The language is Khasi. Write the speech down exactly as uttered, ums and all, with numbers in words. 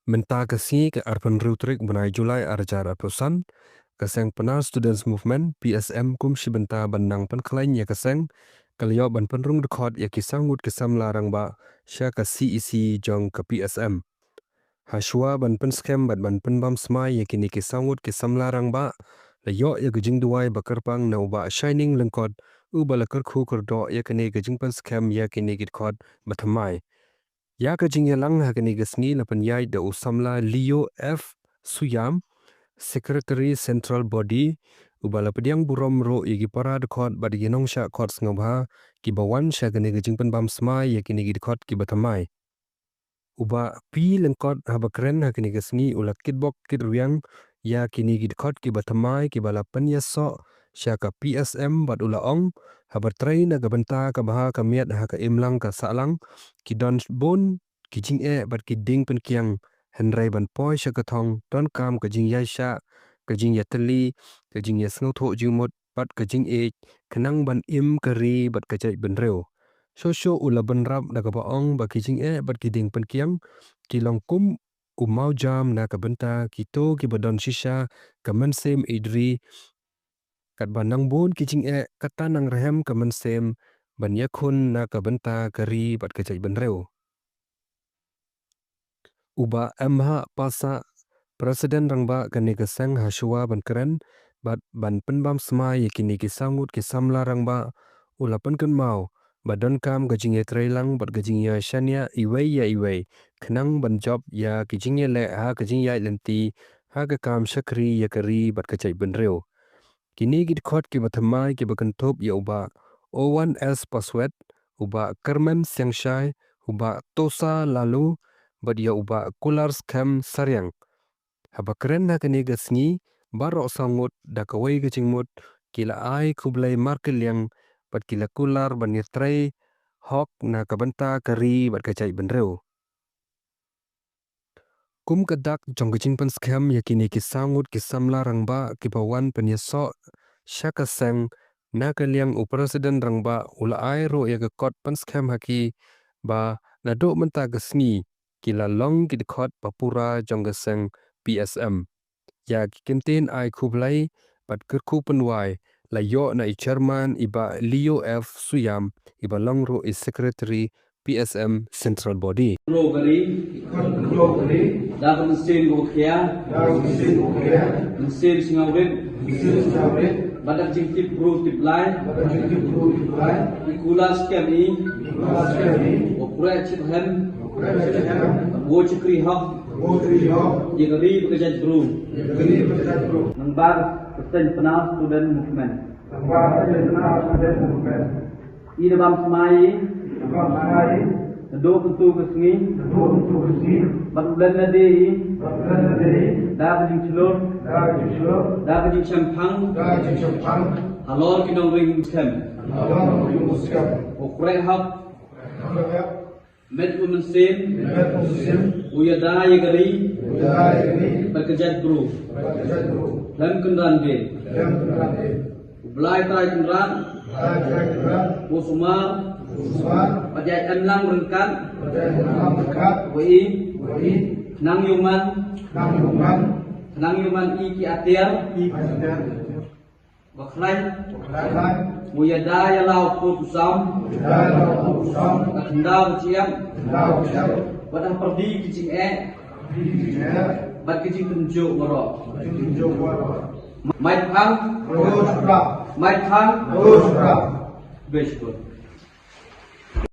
Mynta ka sngi ka arphew hynriew tarik bnai July arhajar arphew san, ka seng Pnar Students Movement, P S M, kum shi bynta ban nang pynkhlaiñ ïa ka seng, ka la ïoh ban pynrung dkhot ïa ki saw ngut ki samla rangbah sha ka C E C jong ka P S M. Hashwa ban pynskhem bad ban pynbam smai ïa kine ki saw ngut ki samla rangbah, la ïoh ïa ka jingduwai ba kyrpang na u Bah Shining Lyngkot, uba la kyrkhu kyrdoh ïa kane ka jingpynskhem ïa kine ki dkhot ba thymmai. Ïa ka jingïalang ha kane ka sngi la pynïaid da u samla Leo F Suyam, Secretary Central Body, uba la pdiang burom ruh ïa ki para dkhot bad ïa ki nongshah khot sngewbha kiba wan sha kane ka jingpynbam smai ïa kine ki dkhot kiba thymmai. U Bah P Lyngkot haba kren ha kane ka sngi u la kitbok kitrwiang ïa kine ki dkhot kiba thymmai kiba la pynïasoh sha ka P S M bad u la ong, haba trei na ka bynta ka bha ka miat ha ka imlang ka sahlang, ki don bun ki jingeh bad ki dieng pynkiang, hynrei ban poi sha ka thong donkam ka jingïaishah, ka jingïatylli, ka jingïasngewthuh jingmut bad ka jingïeit, khnang ban im ka ri bad ka jaitbynriew. Shuh shuh u la bynrap da kaba ong ba ki jingeh bad ki dieng pynkiang ki long kum u mawjam na ka bynta kito kiba don shisha ka mynsiem ïeit ri, katba nang bun ki jingeh kata nang rhem ka mynsiem ban ïakhun na ka bynta ka ri bad ka jaitbynriew. U Bah M H Passah, President rangbah kane ka seng, hashwa ban kren bad ban pynbam smai ïa kine ki saw ngut ki samla rangbah, u la pynkynmaw ba donkam ka jingïatreilang bad ka jingïashaniah iwei ïa iwei, khnang ban jop ïa ki jingïaleh ha ka jingïaid lynti ha ka kam shakri ïa ka ri bad ka jaitbynriew. Kine ki dkhot kiba thymmai kiba kynthup ïa u Bah Owen S Paswet, u Bah Kyrmen Siangshai, u Bah Tosa Laloo, bad ïa u Bah Kular Skhem Sariang. Haba kren ha kane ka sngi, baroh saw ngut da kawei ka jingmut ki la ai khublei markylliang bad ki la kular ban ïatrei hok na ka bynta ka ri bad ka jaitbynriew. Kum ka dak jong ka jingpynskhem ïa kine ki saw ngut ki samla rangbah kiba wan pynïasoh sha ka seng, na ka liang u President rangbah u la ai ruh ïa ka kot pynskhem ha ki ba naduh mynta ka sngi ki la long ki dkhot ba pura jong ka seng P S M. Ïa ki kyntien ai khublei bad kyrkhu pynwai la ïoh na i Chairman, i Bah Leo F Suyam, iba long ruh i Secretary P S M Central Body. Bru ka ri. Bru ka ri. Da ka mynsiem ka khia. Da ka mynsiem ka khia. Mynsiem sngewrit. Mynsiem sngewrit. Bad da ka jingtip bru tip Blai. Bad da ka jingtip bru tip Blai. I kular skhem i. I kular skhem i. U khreh chip hem. U khreh chip hem. U shakri hok. U shakri hok. Ïa ka ri bad ka jaitbru. Ïa ka ri bad ka jaitbru. Nangbar ka seng Pnar Student Movement. Nangbar ka seng Pnar Student Movement. I da bam smai. Bam smai. Naduh kyntu ka sngi. Naduh kyntu ka sngi. Bad u lyndet i. Bad u lyndet i. Da ka jingshlur. Da ka jingshlur. Da ka jingshemphang. Da ka jingshemphang. Halor ki nongrim skhem. Halor ki nongrim skhem. U khreh hok. U khreh hok. Met u mynsiem. Met u mynsiem. U ïada ïa ka ri. U ïada ïa ka ri. Bad ka jaitbru. Bad ka jaitbru. Khlem kynran dien. Khlem kynran dien. U Blai Trai Kynrad. Blai Trai Kynrad. U sumar. U sumar. Bad ïai emlang ryngkat. Bad ïai emlang ryngkat. Wa i. Wa i. Khnang ïoh man. Khnang ïoh man. Khnang ïoh man i ki atiar. I ki atiar. Ba khlaiñ. Ba khlaiñ. Mu ïada ïa la u pud u sam. Ïada ïa la u pud u sam. Ka khyndaw ka jingeh. Khyndaw ka jingeh. Bad ha pyrdi ki jingeh. Pyrdi ki jingeh. Bad ki jingtynjuh baroh. Bad ki jingtynjuh baroh. Mai phang. Baroh shaphrang. Mai phang. Baroh shaphrang. Bad shaphrang.